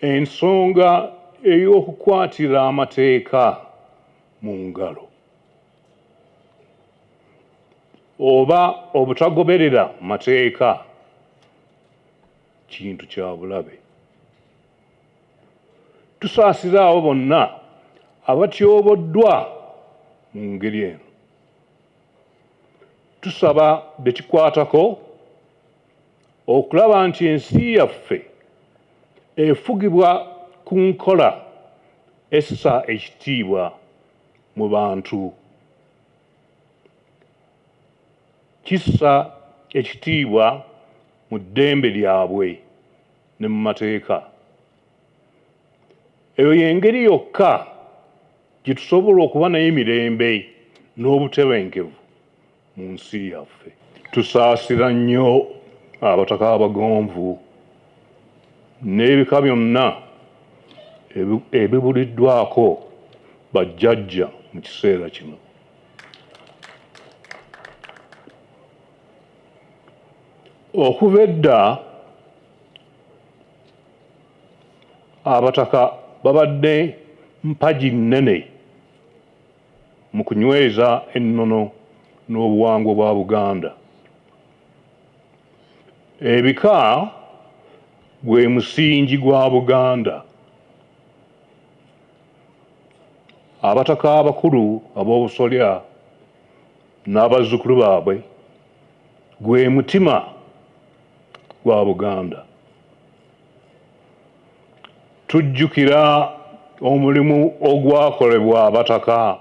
Ensonga ey'okukwatira amateeka mu ngalo oba obutagoberera mateeka kintu kya bulabe. Tusaasira abo bonna abatyoboddwa mu ngeri eno. Tusaba be kikwatako okulaba nti ensi yaffe efugibwa ku nkola essa ekitiibwa mu bantu, kissa ekitiibwa mu ddembe lyabwe ne mu mateeka. Eyo y'engeri yokka gye tusobola okuba n'emirembe n'obutebenkevu mu nsi yaffe. Tusaasira nnyo abataka abagonvu n'ebika byonna ebibuliddwako bajjajja mu kiseera kino. Okuva edda abataka babadde mpagi nnene mu kunyweza ennono n'obuwangwa bwa Buganda. Ebika gwe musingi gwa Buganda. Abataka abakulu ab'obusolya n'abazzukulu baabwe gwe mutima gwa Buganda. Tujjukira omulimu ogwakolebwa abataka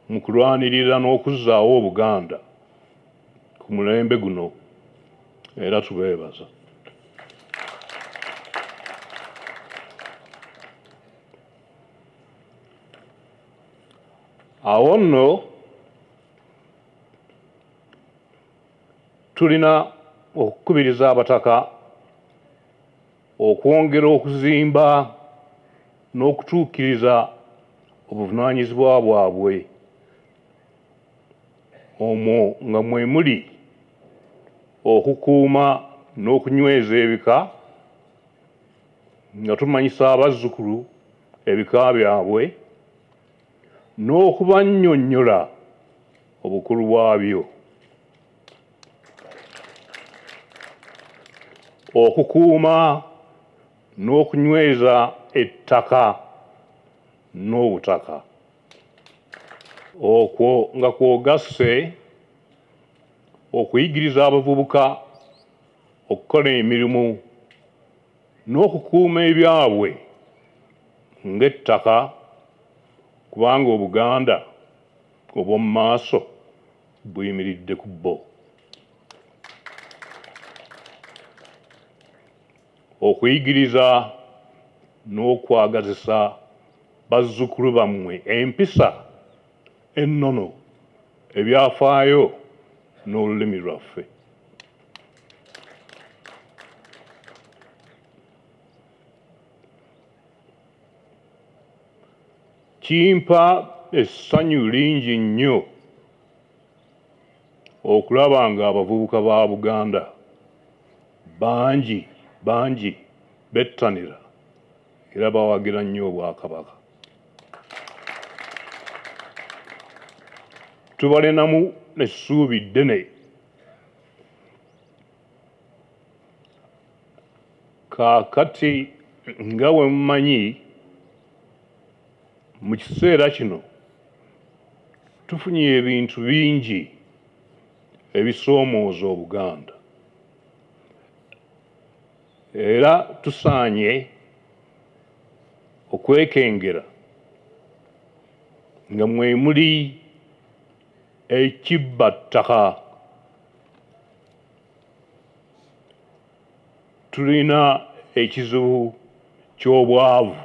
mu kulwanirira n'okuzzaawo Obuganda ku mulembe guno era tubeebaza. Awo nno tulina okukubiriza abataka okwongera okuzimba n'okutuukiriza obuvunaanyizibwa bwabwe omwo nga mwe muli okukuuma n'okunyweza ebika nga tumanyisa abazzukulu ebika byabwe n'okubannyonnyola obukulu bwabyo. Okukuuma n'okunyweza ettaka n'obutaka. Okwo nga kw'ogasse okuyigiriza abavubuka okukola emirimu n'okukuuma ebyabwe ng'ettaka kubanga Obuganda obw'omu maaso buyimiridde ku bo. Okuyigiriza n'okwagazisa bazzukulu bammwe empisa, ennono, ebyafaayo n'olulimi lwaffe. Kimpa essanyu lingi nnyo okulaba ng'abavubuka ba Buganda bangi bangi bettanira era bawagira nnyo Obwakabaka. Tubalinamu essuubi ddene. Kaakati nga bwe mumanyi, mu kiseera kino tufunye ebintu bingi ebisoomooza Obuganda era tusaanye okwekengera nga mwe muli ekibbattaka. Tulina ekizibu ky'obwavu,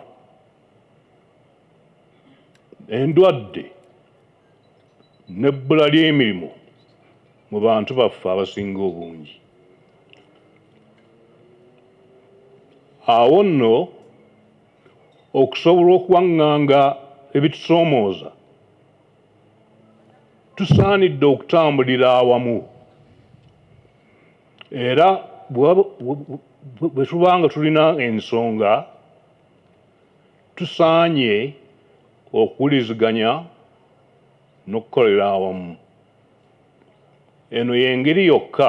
endwadde n'ebbula ly'emirimu mu bantu baffe abasinga obungi. Awo nno okusobola okuwaŋŋanga ebitusoomooza, tusaanidde okutambulira awamu era Bwe tuba nga tulina ensonga, tusaanye okuwuliziganya n'okukolera awamu. Eno y'engeri yokka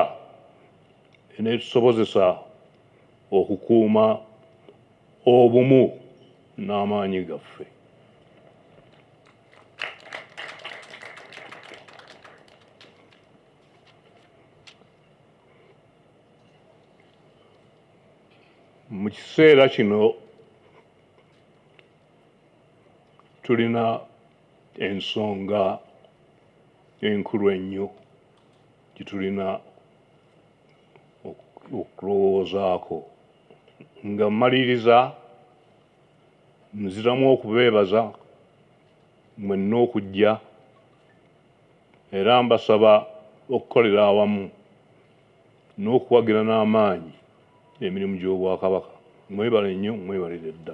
eneetusobozesa okukuuma obumu n'amaanyi gaffe. Mu kiseera kino tulina ensonga enkulu ennyo gye tulina okulowoozaako. Nga mmaliriza, nziramu okubeebaza mwenna okujja era mbasaba okukolera awamu n'okuwagira n'amaanyi emirimu gy'Obwakabaka. Mwebale nnyo, mwebalire ddala.